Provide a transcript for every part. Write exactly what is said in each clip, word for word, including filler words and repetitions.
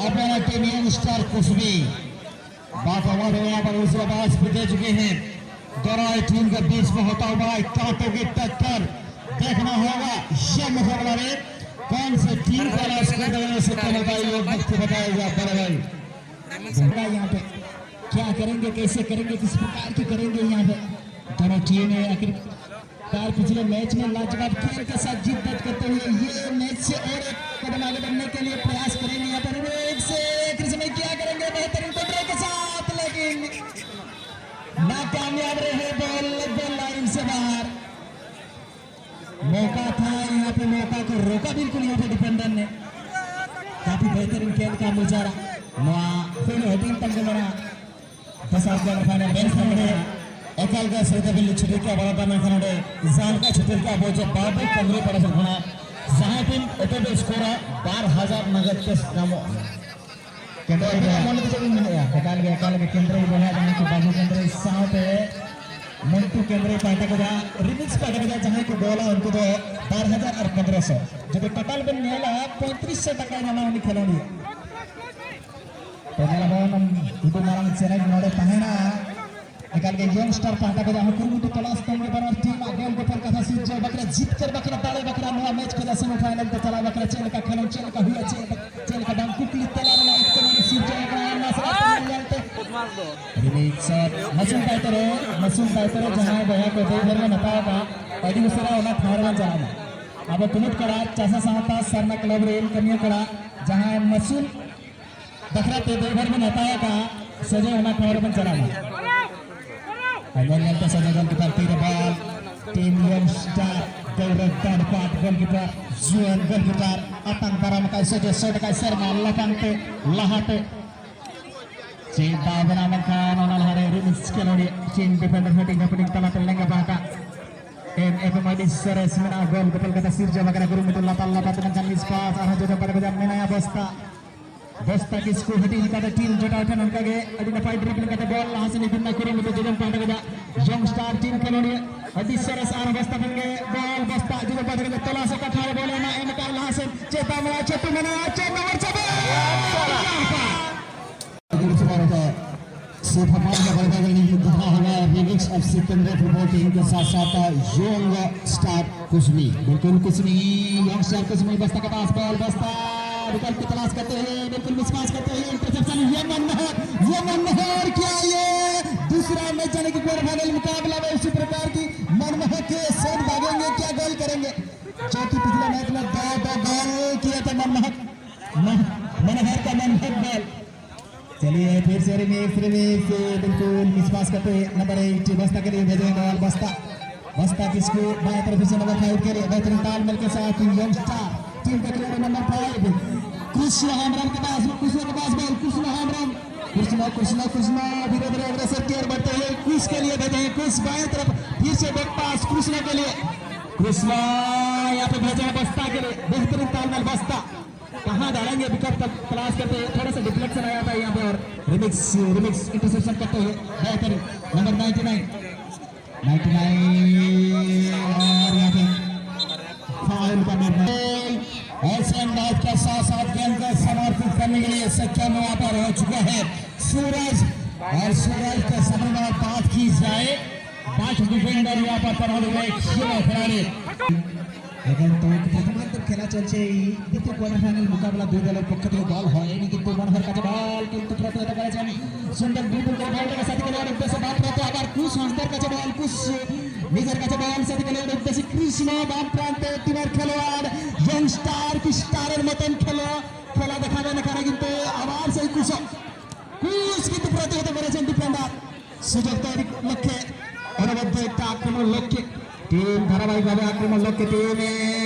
अपना team youngster कुसबी बात हमारे यहाँ पर उस आवाज पे दे चुके हैं। दोनों टीम के बीच में होता हुआ है कांटों की टक्कर। देखना होगा ये मुकाबला में कौन से टीम का स्कोर देने से कम होता है, ये वक्त बताएगा बड़े भाई। यहाँ पे क्या करेंगे, कैसे करेंगे, किस प्रकार की करेंगे यहाँ पे दोनों टीमें आखिर कार पिछले मैच में लाजवाब खेल के साथ जीत दर्ज करते हुए ये मैच से और एक कदम आगे बढ़ने के लिए प्रयास करेंगे। यहाँ पर एक से एक इसमें क्या करेंगे, बेहतरीन कंट्रोल के साथ, लेकिन नाकामयाब रहे, बॉल बॉल लाइन से बाहर। मौका था यहाँ पे, मौका को रोका बिल्कुल यहाँ पे डिफेंडर ने। काफी बेहतरीन खेल का मुजारा। ᱱᱚᱣᱟ ᱯᱳᱭᱞᱳ ᱦᱟᱹᱴᱤᱧ ᱛᱟᱢ ᱠᱟᱱᱟ᱾ ᱫᱚᱥᱟᱨ ᱠᱚᱣᱟᱨ ᱯᱷᱟᱭᱱᱟᱞ ᱢᱮᱱᱠᱷᱟᱱ ᱱᱚᱰᱮ ᱮᱠᱟᱞ ᱜᱮ ᱥᱨᱚᱫᱷᱟ ᱵᱤᱞ ᱪᱷᱩᱴᱤ ᱠᱮᱫ ᱵᱟᱲᱟ ᱛᱟᱦᱮᱸ ᱠᱟᱱᱟ᱾ ᱱᱚᱰᱮ ᱡᱟᱦᱟᱸ ᱞᱮᱠᱟ ᱪᱷᱩᱴᱤ ᱠᱮᱫ ᱟᱵᱚ ᱡᱮ ᱵᱟᱵᱩ ᱠᱟᱢᱨᱤ ᱯᱟᱲᱟ ᱥᱮᱫ ᱠᱷᱚᱱᱟᱜ ᱡᱟᱦᱟᱸᱭ ᱴᱤᱢ ᱮᱛᱚᱦᱚᱵ ᱥᱠᱳᱨᱟ ᱵᱟᱨ ᱦᱟᱡᱟᱨ ᱱᱟᱜᱟᱫ ᱠᱮᱥ ᱧᱟᱢᱚᱜᱼᱟ᱾ ᱠᱮᱱᱫᱨᱚ ᱟᱹᱵᱤᱱᱟᱜ ᱢᱚᱱᱮ ᱛᱮ ᱪᱮᱫ ᱵᱤᱱ ᱢᱮᱱᱮᱫᱼᱟ? ᱮᱠᱟᱞ ᱜᱮ, ᱮᱠᱟᱞ ᱜᱮ ᱠᱮᱱᱫᱨᱚ ᱵᱚᱭᱦᱟ ᱡᱟᱦᱟᱸᱭ ᱠᱚ ᱵᱟᱵᱩ ᱠᱮᱱᱫᱨᱚ ᱥᱟᱶᱛᱮ ᱢᱚᱱᱴᱩ ᱠᱮᱱᱫᱨᱚ ᱯᱟᱦᱴᱟ ᱠᱚᱫᱚ ᱨᱤᱢᱤᱠᱥ ᱯᱟᱦᱴᱟ ᱠᱚᱫᱚ ᱡᱟᱦᱟᱸᱭ ᱠᱚ ᱜᱳᱞᱟ ᱩᱱᱠᱩ ᱫᱚ ᱵᱟᱨ ᱦᱟᱡᱟᱨ ᱟᱨ ᱯᱚᱱᱫᱽᱨᱚᱥᱚ᱾ ᱡᱩᱫᱤ ᱴᱳᱴᱟᱞ ᱵᱮᱱ ᱧᱮᱞᱟ ᱯᱚᱸᱭᱛᱨᱤᱥ ᱥᱚ ᱴᱟᱠᱟᱭ ᱧᱟᱢᱟ ᱩᱱᱤ ᱠᱷᱮᱞᱳᱰᱤᱭᱟᱹ᱾ ᱛᱚ ᱧᱮᱞᱟᱵᱚᱱ ᱩᱱᱠᱩ ᱢᱟᱨᱟᱝ ᱪᱮᱞᱮᱧᱡᱽ ᱱᱚᱰᱮ ᱛᱟᱦᱮᱱᱟ᱾ ᱮᱠᱟᱞ ᱜᱮ ᱭᱚᱝᱥᱴᱟᱨ ᱯᱟᱦᱴᱟ ᱠᱷᱚᱱ ᱦᱚᱸ ᱠᱩᱨᱩᱢᱩᱴᱩ ᱛᱚᱞᱟᱥ ᱛᱟᱦᱮᱸ ᱠᱟᱱᱟ ᱴᱤᱢ ᱟᱜ ᱜᱳᱞ ᱜᱳᱯᱚᱞ ᱠᱟᱛᱷᱟ ᱥᱤᱨᱡᱟᱹᱣ ᱵᱟᱠᱷᱨᱟ, ᱡᱤᱛᱠᱟᱹᱨ ᱵᱟᱠᱷᱨᱟ, ᱫᱟᱲᱮ ᱵᱟᱠᱷᱨᱟ, ᱱᱚᱣᱟ ᱢᱮᱪ ᱠᱷᱚᱱ ᱥᱮᱢᱤᱯᱷᱟᱭᱱᱟᱞ ᱛᱮ ᱪᱟᱞᱟᱣ ᱵᱟᱠᱷᱨᱟ ᱪᱮᱫ ᱞᱮᱠᱟ ᱠᱷᱮᱞᱳᱰ, ᱪᱮᱫ ᱞᱮᱠᱟ ᱦᱩᱭᱩᱜᱼᱟ, ᱪᱮᱫ ᱪᱮᱫ ᱞᱮᱠᱟ ᱵᱟᱝ ᱠᱩᱠᱞᱤ ᱛᱮᱞᱟ ᱨᱮᱱᱟᱜ ᱚᱠᱛᱚ ᱱᱚᱰᱮ ᱥᱤᱨᱡᱟᱹᱣ ᱟᱠᱟᱱᱟ᱾ ᱚᱱᱟ ᱥᱟᱞᱟᱜ ᱛᱮ ᱧᱮᱞ ᱛᱮ ᱨᱤᱢᱤᱠᱥ ᱥᱚᱴ ᱢᱟᱥᱩᱢ ᱫᱟᱭᱤᱛᱛᱚ ᱨᱮ, ᱢᱟᱥᱩᱢ ᱫᱟᱭᱤᱛᱛᱚ ᱨᱮ ᱡᱟᱦᱟᱸᱭ ᱵᱚᱭᱦᱟ ᱠᱚ ᱫᱟᱹᱭᱵᱷᱟᱨ ᱵᱚᱱ ᱦᱟᱛᱟᱣ ᱟᱠᱟᱫ, ᱟᱹᱰᱤ ᱩᱥᱟᱹᱨᱟ ᱚᱱᱟ ᱴᱷᱟᱶ ᱨᱮᱵᱚᱱ ᱪᱟᱞᱟᱜ ᱢᱟ᱾ ᱟᱵᱚ ᱛᱩᱞᱩᱴ ᱠᱚᱲᱟ ᱪᱟᱥᱟ ᱥᱟᱶᱛᱟ ᱥᱟᱨᱱᱟ ᱠᱞᱟᱵᱽ ᱨᱮᱱ ᱠᱟᱹᱢᱤᱭᱟᱹ ᱠᱚᱲᱟ ᱡᱟᱦᱟᱸᱭ ᱢᱟᱥᱩᱢ ᱵᱟᱠᱷᱨᱟ ᱛᱮ ᱫᱟᱹᱭᱵᱷᱟᱨ ᱵᱚᱱ ᱦᱟᱛᱟᱣ ᱟᱠᱟᱫ, ᱥᱚᱡᱷᱮ ᱚᱱᱟ ᱴᱷᱟᱶ ᱨᱮᱵᱚᱱ ᱪᱟᱞᱟᱜ ᱢᱟ᱾ ᱟᱨ ᱧᱮᱞ ᱧᱮᱞ ᱛᱮ ᱥᱚᱡᱷᱮ ᱜᱳᱞᱠᱤᱯᱟᱨ ᱛᱤ ᱨᱮ ᱵᱚᱞ, ᱴᱤᱢ ᱭᱚᱝᱥᱴᱟᱨ ᱜᱚᱣᱨᱚᱵ ᱫᱟᱱᱯᱟᱴ ᱜᱳᱞᱠᱤᱯᱟᱨ, ᱡᱩᱣᱟᱹᱱ ᱜᱳᱞᱠᱤᱯᱟᱨ ᱟᱛᱟᱝ ᱫᱟᱨᱟᱢ ᱟᱠᱟᱫ, ᱥᱚᱡᱷᱮ ᱥᱚᱴ ᱟᱠᱟᱫ ᱥᱮᱨᱢᱟ ᱞᱟᱯᱷᱟᱝ ᱛᱮ ᱞᱟᱦᱟᱛᱮ᱾ ᱪᱮᱫ ᱫᱟᱣ ᱵᱮᱱᱟᱣ ᱢᱮᱱᱠᱷᱟᱱ ᱚᱱᱟ ᱞᱟᱦᱟᱨᱮ ᱨᱤᱢᱤᱠᱥ ᱠᱷᱮᱞᱳᱰᱤᱭᱟᱹ ᱪᱤᱱ ᱰᱤᱯᱷᱮᱱᱰᱟᱨ ᱦᱟᱹᱴᱤᱧ ᱦᱟᱹᱯᱟᱹᱴᱤᱧ ᱛᱟᱞᱟᱛᱮ ᱞᱮᱸᱜᱟ ᱯᱟᱦᱴᱟ ᱮᱢ ᱮᱯ ᱮᱢ ᱟᱹᱰᱤ ᱥᱚᱨᱮᱥ ᱢᱮᱱᱟᱜᱼᱟ᱾ ᱜᱳᱞ ᱜᱳᱯᱚᱞ ᱠᱟᱛᱮ ᱥᱤᱨᱡᱟᱹᱣ ᱵᱟᱠᱷᱨᱟ ᱠᱩᱨᱩᱢᱩᱴᱩ ᱞᱟᱛᱟᱨ ᱞᱟᱛᱟᱨ ᱛᱮ ᱢᱮᱱᱠᱷᱟᱱ ᱢᱤᱥ ᱯᱟᱥ ᱟᱨᱦᱚᱸ ᱡᱚᱡᱚᱢ ᱯᱟᱦᱴᱟ ᱠᱷᱚᱱ ᱢᱮᱱᱟᱭᱟ ᱵᱚᱥᱛᱟ᱾ ᱵᱚᱥᱛᱟ ᱠᱤᱥᱠᱩ ᱦᱟᱹᱴᱤᱧ ᱠᱟᱛᱮ ᱴᱤᱢ ᱡᱚᱴᱟᱣ ᱴᱷᱮᱱ ᱚᱱᱠᱟ ᱜᱮ ᱟᱹᱰᱤ ᱱᱟᱯᱟᱭ ᱰᱨᱤᱵᱞᱤᱝ ᱠᱟᱛᱮ ᱵᱚᱞ ᱞᱟᱦᱟ ᱥᱮᱫ ᱤᱫᱤ ᱨᱮᱱᱟᱜ ᱠᱩᱨᱩᱢᱩᱴᱩ ᱡᱚᱡᱚᱢ ᱯᱟᱦᱴᱟ ᱠᱷᱚᱱ ᱡᱚᱝᱥᱴᱟᱨ ᱴᱤᱢ ᱠᱷᱮᱞᱳᱰᱤᱭᱟᱹ ᱟᱹᱰᱤ ᱥᱚᱨᱮᱥ ᱟᱨ ᱵᱚᱥᱛᱟ ᱠᱷᱚᱱ ᱜᱮ ᱵᱚᱞ ᱵᱚᱥᱛᱟ ᱡᱚᱡᱚᱢ ᱯᱟᱦᱴᱟ ᱠᱷᱚᱱ ᱛᱚᱞᱟᱥ ᱚᱠᱟ ᱴᱷᱟᱶ ᱨᱮ ᱵᱚᱞ ᱮ ᱮᱢᱟ ᱮᱢ ᱟᱠᱟᱫ ᱞᱟᱦᱟ ᱥᱮᱫ ᱪᱮᱛᱟᱱ ᱨᱮ ᱪᱷᱚᱴᱩ ᱢᱮᱱᱟᱭᱟ ᱪᱮᱛᱟᱱ ᱨᱮ ᱪᱟᱵᱟ᱾ से धमाल का बड़ा बड़ा युद्ध हुआ है रिमिक्स एफसी केंद्रीय फुटबॉल टीम के साथ साथ यंग स्टार कुसमी। बिल्कुल कुसमी, यंग स्टार कुसमी बस्ता के पास बॉल, बस्ता विकल्प की तलाश करते हुए बिल्कुल मिसपास करते हुए इंटरसेप्शन। ये मनमोहर, ये मनमोहर, क्या ये दूसरा मैच जाने की क्वार्टर फाइनल मुकाबला में उसी प्रकार की मनमोहर के शॉट भागेंगे, क्या गोल करेंगे? जो कि पिछले मैच में दो दो गोल किए थे मनमोहर, मन- मनोहर का मनमोहर गोल। चलिए फिर से रिमिक्स, रिमिक्स, बिल्कुल मिसपास करते हुए नंबर एट बस्ता के लिए भेजे बॉल। बस्ता, बस्ता जिसको बाएं तरफ से नंबर फाइव के लिए बेहतरीन तालमेल के साथ यंग स्टार टीम का खिलाड़ी नंबर फाइव कृष्ण हमराम के पास, कृष्ण के पास बॉल, कृष्ण हमराम, कृष्ण, कृष्ण, कृष्ण धीरे धीरे अग्रसर की ओर बढ़ते हुए क्रूस के लिए भेजे हैं, क्रूस बाएं तरफ फिर से बैक पास कृष्ण के लिए, कृष्ण यहाँ पे भेजे हैं बस्ता के लिए, बेहतरीन तालमेल बस्ता। कहाँ डालेंगे विकेट तक तलाश करते हैं, थोड़ा सा डिफ्लेक्शन आया था यहाँ पे और रिमिक्स, रिमिक्स इंटरसेप्शन करते हुए बेहतरीन number ninety nine, ninety nine और यहाँ पे फाउल का निर्णय। ऐसे अंदाज के साथ साथ गेंद को समर्पित करने के लिए सक्षम यहाँ पर हो चुका है सूरज। और सूरज के समन्वय बात की जाए, पांच डिफेंडर यहाँ पर पड़ा हुआ है, छह खिलाड़ी। এখন তো প্রথমার্ধের খেলা চলছে। এই দ্বিতীয় কোয়ার্টার ফাইনাল মোকাবেলা দুই দলের পক্ষ থেকে বল হয়নি, কিন্তু মনোহর কাছে বল, কিন্তু প্রতিহত করেছেন সুন্দর ড্রিবল করে বলটাকে সাথে খেলোয়াড় উদ্দেশ্যে বাম প্রান্তে আবার কুশ হাসদার কাছে বল, কুশ নিজের কাছে বল সাথে খেলোয়াড় উদ্দেশ্যে কৃষ্ণ বাম প্রান্তে টিমের খেলোয়াড়, ইয়ং স্টার কি স্টারের মতন খেলো, খেলা দেখাবেন এখানে, কিন্তু আবার সেই কুশ, কুশ কিন্তু প্রতিহত করেছেন ডিফেন্ডার। সুযোগ তৈরি লক্ষ্যে অনবদ্য একটা আক্রমণ লক্ষ্যে টিম ধারাবাহিকভাবে আক্রমণ লক্ষ্যে টিম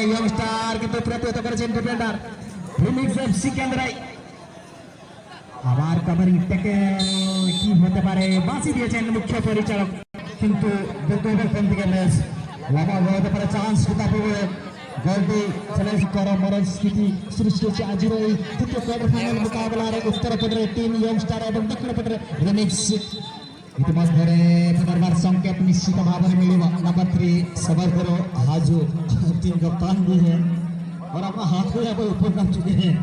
ইয়ং স্টার কিন্তু প্রতিহত করেছেন ডিফেন্ডার রিমিক্স এফসি কেন্দ্রাই। আবার কভারিং ট্যাকল কি হতে পারে, বাঁশি দিয়েছেন মুখ্য পরিচালক, কিন্তু দুর্ভাগ্যক্রমে ম্যাচ লাভা হতে পারে চান্স কিতাবে গোলটি চ্যালেঞ্জ করা মরণ স্থিতি সৃষ্টি হচ্ছে আজির এই তৃতীয় কোয়ার্টার ফাইনাল মোকাবেলার উত্তর পটরে টিম ইয়ং স্টার এবং দক্ষিণ পটরে রিমিক্স। ইতিমধ্যে পুনর্বার সংকেত নিশ্চিত ভাବରେ ମିଳିବ। ନମ୍ବର ଥ୍ରୀ सबर करो हाजू, तीन कप्तान भी है और अपना हाथ को यहाँ पर ऊपर कर चुके हैं।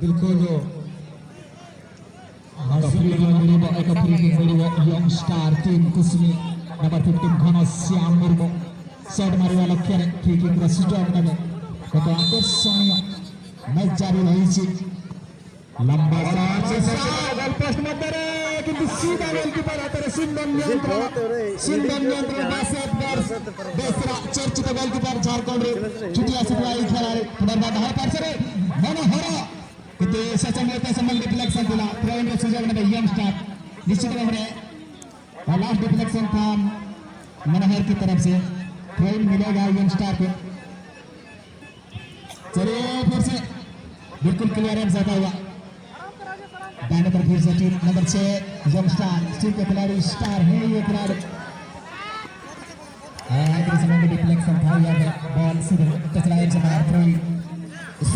बिल्कुल हाजू को मिळेल। ଏକ ଫ୍ରି କିକ୍ ମିଳିବ young star team Kusumi number fifteen Ghanashyam Murmu. Shot ମାରିବା ଲକ୍ଷ୍ୟରେ ଫ୍ରି କିକ୍ର ସୁଯୋଗ ନେବେ। ଏକ ଆକର୍ଷଣୀୟ ମ୍ୟାଚ୍ ଜାରି ରହିଛି। ଲମ୍ବା ସଟ୍, ସଟ୍, ଗୋଲପୋଷ୍ଟ ମଧ୍ୟରେ, କିନ୍ତୁ ସିଧା ଗୋଲକିପର ହାତରେ ସୁନ୍ଦର ନିୟନ୍ତ୍ରଣ, ସୁନ୍ଦର ନିୟନ୍ତ୍ରଣ। ବାସେଦ ବେଶ, ବେଶର ଚର୍ଚ୍ଚିତ ଗୋଲକିପର ଝାଡ଼ଖଣ୍ଡରୁ ଛୁଟି ଆସିଥିବା ଏହି ଖେଳାଳି। ପୁନର୍ବାର ବାହାର ପାର୍ଶ୍ୱରେ ମନୋହର, କିନ୍ତୁ ସେ ସମୟ, ସେ ସମୟ ଡିଫ୍ଲେକ୍ସନ ଥିଲା। ଥ୍ରୋ ଇନ୍ର ସୁଯୋଗ ନେବେ ୟଙ୍ଗ ଷ୍ଟାର। ନିଶ୍ଚିତ ଭାବରେ, और लास्ट डिफ्लेक्शन था मनोहर की तरफ से। थ्रो इन मिलेगा यंग स्टार को। चलिए, फिर से बिल्कुल क्लियरेंस आता हुआ। दाहिने तरफ फिर से टीम नंबर छह यंग स्टार, टीम के खिलाड़ी स्टार है ये खिलाड़ी। हाँ, इस समय डिफ्लेक्शन था, यहाँ पे बॉल सीधे टच लाइन से बाहर। Throw in.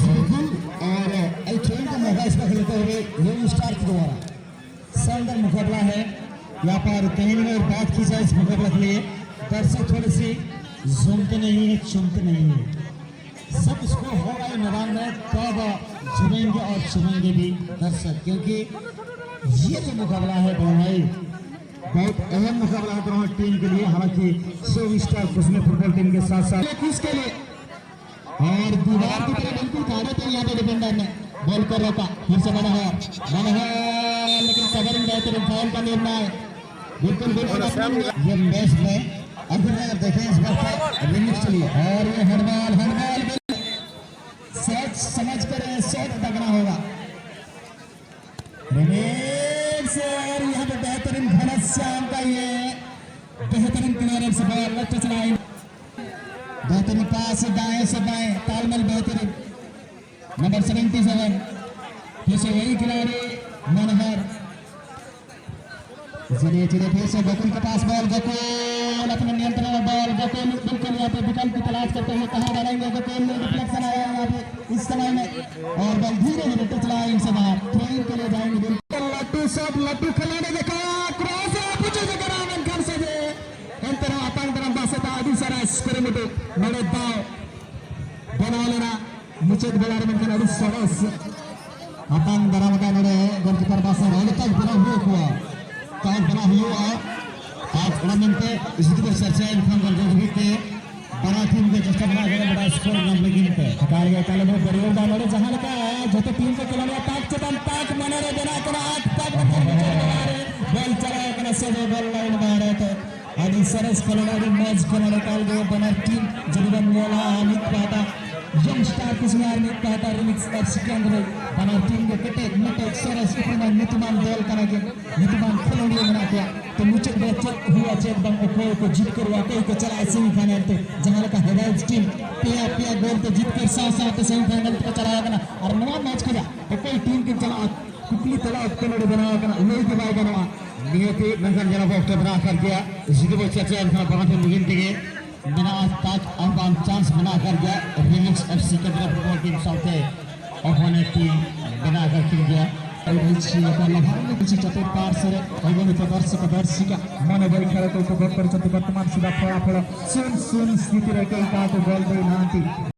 बिल्कुल, और एक थ्रो इन का मौका इसका लेते हुए यंग स्टार के द्वारा शानदार मुकाबला है। यहाँ पर कहीं ना कहीं बात की जाए इस मुकाबला के लिए, दर्शक थोड़े से झूमते नहीं है, चूमते नहीं है। सब स्कोर होगा ये मैदान में, तब झूमेंगे और चूमेंगे भी दर्शक, क्योंकि ये जो मुकाबला है दोनों भाई, बहुत अहम मुकाबला है दोनों टीम के लिए। हालांकि सो स्टार कुछ फुटबॉल टीम के साथ साथ किसके लिए और दीवार की तरफ बिल्कुल खड़े थे यहाँ पे डिफेंडर ने बॉल को रोका। फिर से मनोहर, मनोहर, लेकिन कवरिंग बेहतरीन, फाउल का निर्णय। बिल्कुल, बिल्कुल। ये मैच में अगर आप देखें इस बार रिमिक्स के लिए, और ये हैंडबॉल, हैंडबॉल, सोच समझ कर ये शॉट तगड़ा होगा। रिमिक्स, और यहाँ पे बेहतरीन घनश्याम का ये बेहतरीन क्लियरेंस बॉल, लेफ्ट लाइन। बेहतरीन पास दाएं से बाएं, तालमेल बेहतरीन। नंबर सेवेंटी सेवन, फिर से वही खिलाड़ी मनोहर। चलिए, चलिए, फिर से गोकुल के पास बॉल, गोकुल अपने नियंत्रण में बॉल, गोकुल बिल्कुल यहाँ पे विकल्प की तलाश करते हुए कहाँ डालेंगे गोकुल, डिफ्लेक्शन आया यहाँ पे इस समय में, और बॉल धीरे धीरे टच लाइन से बाहर, थ्रो इन के लिए जाएंगे बिल्कुल। लट्टू सब, लट्टू खिलाड़ी देखा, क्रॉस है, पीछे से करा, मेनखान से जे। ᱮᱱᱛᱮ ᱨᱮᱦᱚᱸ ᱟᱛᱟᱝ ᱫᱟᱨᱟᱢ ᱵᱟᱥᱮᱛᱟ ᱟᱹᱰᱤ ᱥᱚᱨᱮᱥ ᱠᱩᱨᱩᱢᱩᱴᱩ ᱱᱚᱰᱮ ᱫᱟᱣ ᱵᱮᱱᱟᱣ ᱞᱮᱱᱟ ᱢᱩᱪᱟᱹᱫ ᱵᱮᱲᱟ ᱨᱮ, ᱢᱮᱱᱠᱷᱟᱱ ᱟᱹᱰᱤ ᱥᱚᱨᱮᱥ ᱟᱛᱟᱝ ᱫᱟᱨᱟᱢ ᱟᱠᱟᱫ ᱱᱚᱰᱮ ᱜᱳᱞᱠᱤᱯᱟᱨ ᱵᱟᱥᱮᱛᱟ ᱟᱹᱰᱤ ᱛᱟᱡᱽ ᱵᱮᱱᱟᱣ ᱦᱩᱭ ᱠᱚᱣᱟ᱾ ᱠᱟᱨᱰ ᱵᱮᱱᱟᱣ ᱦᱩᱭᱩᱜᱼᱟ᱾ ᱟᱨ ᱚᱱᱟ ᱢᱮᱱᱛᱮ ᱡᱩᱫᱤ ᱵᱚ ᱪᱟᱨᱪᱟᱭᱟ, ᱮᱱᱠᱷᱟᱱ ᱫᱚ ᱡᱚᱛᱚ ᱦᱟᱹᱵᱤᱡ ᱛᱮ ᱵᱟᱱᱟᱨ ᱴᱤᱢ ᱜᱮ ᱪᱮᱥᱴᱟ ᱢᱮᱱᱟᱜ ᱟᱠᱟᱫᱟ ᱵᱟᱰᱟᱭ ᱥᱠᱳᱨ ᱧᱟᱢ ᱞᱟᱹᱜᱤᱫ ᱛᱮ᱾ ᱮᱠᱟᱞ ᱜᱮ, ᱮᱠᱟᱞ ᱜᱮ, ᱵᱟᱹᱨᱭᱟᱹᱲ ᱫᱟ ᱱᱚᱰᱮ ᱡᱟᱦᱟᱸ ᱞᱮᱠᱟ ᱡᱚᱛᱚ ᱴᱤᱢ ᱠᱚ ᱠᱷᱮᱞᱳᱰ ᱮᱫᱟ, ᱛᱟᱠ ᱪᱮᱛᱟᱱ ᱛᱟᱠ ᱢᱚᱱᱮ ᱨᱮ ᱵᱮᱱᱟᱜ ᱠᱟᱱᱟ, ᱟᱴ ᱛᱟᱠ ᱢᱚᱫᱽᱫᱷᱮ ᱨᱮ ᱵᱚᱞ ᱪᱟᱞᱟᱣ ᱠᱟᱱᱟ ᱥᱮ ᱵᱚᱞ ᱞᱟᱭᱤᱱ ᱵᱟᱦᱨᱮ ᱛᱮ᱾ ᱟᱹᱰᱤ ᱥᱚᱨᱮᱥ ᱠᱷᱮᱞᱳᱰ, ᱟᱹᱰᱤ ᱢᱚᱡᱽ ᱠᱷᱮᱞᱳᱰ, ᱮᱠᱟᱞ ᱜᱮ ᱵᱟᱱᱟᱨ ᱴᱤᱢ ᱡᱩᱫᱤ ᱵᱚᱱ ᱧᱮᱞᱟ, ᱢᱤᱫ ᱯᱟᱦᱴᱟ ᱭᱚᱝᱥᱴᱟᱨ ᱠᱤᱥᱩ ᱟᱨ ᱢᱤᱫ ᱯᱟᱦᱴᱟ ᱨᱤᱢᱤᱠᱥ ᱟᱨ ᱥᱤᱠᱟᱱᱫ ᱨᱮ, ᱵᱟᱱᱟᱨ ᱴᱤᱢ ᱜᱮ ᱠᱮᱴᱮᱡ ᱢᱮᱴᱮᱡ ᱥᱚᱨᱮᱥ ᱩᱯᱨᱩᱢᱟᱱ ᱧᱩᱛᱩᱢᱟᱱ ᱫᱚᱞ ᱠᱟᱱᱟ ᱠᱤᱱ᱾ ᱧᱩᱛᱩᱢᱟᱱ ᱠᱷᱮᱞᱳᱰᱤᱭᱟᱹ ᱢᱮᱱᱟᱜ ᱠᱚᱣᱟ᱾ ᱛᱚ ᱢᱩᱪᱟᱹᱫ ᱨᱮ ᱪᱮᱫ ᱦᱩᱭᱩᱜᱼᱟ, ᱪᱮᱫ ᱵᱟᱝ, ᱚᱠᱚᱭ ᱠᱚ ᱡᱤᱛᱠᱟᱹᱨᱚᱜᱼᱟ, ᱚᱠᱚᱭ ᱠᱚ ᱪᱟᱞᱟᱜᱼᱟ ᱥᱮᱢᱤᱯᱷᱟᱭᱱᱟᱞ ᱛᱮ, ᱡᱟᱦᱟᱸ ᱞᱮᱠᱟ ᱦᱮᱫᱟᱭᱮᱛ ᱴᱤᱢ ᱯᱮᱭᱟ ᱯᱮᱭᱟ ᱜᱳᱞ ᱛᱮ ᱡᱤᱛᱠᱟᱹᱨ ᱥᱟᱶ ᱥᱟᱶᱛᱮ ᱥᱮᱢᱤᱯᱷᱟᱭᱱᱟᱞ ᱛᱮᱠᱚ ᱪᱟᱞᱟᱣ ᱟᱠᱟᱱᱟ᱾ ᱟᱨ ᱱᱚᱣᱟ ᱢᱮᱪ ᱠᱷᱚᱱᱟᱜ ᱚᱠᱚᱭ ᱴᱤᱢ ᱠᱤᱱ ᱪᱟᱞᱟᱜᱼᱟ, ᱠᱩᱠᱞᱤ ᱛᱮᱞᱟ ᱚᱠᱛᱚ ᱱᱚᱰᱮ ᱵᱮᱱᱟᱣ ᱟᱠᱟᱱᱟ, ᱞᱟᱹᱭ ᱜᱮ ᱵᱟᱭ ᱜᱟᱱᱚᱜᱼᱟ᱾ ᱱᱤᱦᱟᱹᱛᱤ ᱢᱮᱱᱠᱷᱟᱱ ᱡᱟᱦᱟᱸ ᱚᱠᱛᱚ ᱢᱮᱱᱟᱜ ᱟᱠᱟᱫ ᱜᱮᱭᱟ, ᱡᱩᱫᱤ ᱵᱚ ᱪᱟᱨᱪᱟᱭᱟ ᱮᱱᱠᱷᱟᱱ ᱵᱟᱝ ᱴᱷᱮᱱ ᱵᱩᱜᱤᱱ ᱛᱮᱜᱮ ᱢᱮᱱᱟᱜᱼᱟ, ᱛᱟᱠ ᱟᱨ ᱵᱟᱝ ᱪᱟᱱᱥ ᱢᱮᱱᱟᱜ ᱟᱠᱟᱫ ᱜᱮᱭᱟ ᱨᱤᱢᱤᱠᱥ ᱮᱯᱷ ᱥᱤ ᱠᱮᱱᱫᱨᱟ ᱯᱷᱩᱴᱵᱚᱞ ᱴᱤᱢ ᱥᱟᱶᱛᱮ ᱚᱯᱳᱱᱮᱱᱴ ᱴᱤᱢ ᱵᱮᱱᱟᱣ ᱟᱠᱟᱫ ᱠᱤᱱ ᱜᱮᱭᱟ᱾ ᱟᱹᱰᱤ ᱢᱚᱡᱽ ᱠᱷᱮᱞ ᱟᱠᱟᱫ ᱞᱟᱦᱟ ᱨᱮ ᱠᱤᱪᱷᱩ ᱪᱟᱯᱮ ᱯᱟᱥ ᱨᱮ ᱚᱭᱜᱚᱱᱤ ᱯᱨᱚᱫᱚᱨᱥᱚᱠ ᱫᱚᱨᱥᱤᱠᱟ ᱢᱚᱱᱮ ᱵᱟᱹᱲᱤᱡ ᱠᱷᱮᱞ ᱠᱚ ᱩᱯᱚᱵᱷᱳᱜ ᱠᱚᱨᱩᱪᱷᱚᱱᱛᱤ, ᱵᱚᱨᱛᱚᱢᱟᱱ ᱥᱩᱫᱷᱟ ᱯᱷᱚᱲᱟ ᱯᱷᱚᱲᱟ ᱥᱩᱱ ᱥᱩᱱ ᱥᱛᱷᱤᱛᱤ ᱨᱮ ᱠᱮᱭᱠᱟ ᱠᱚ ᱜᱚᱞ ᱫᱮ ᱱᱟᱦᱟᱱᱛᱤ᱾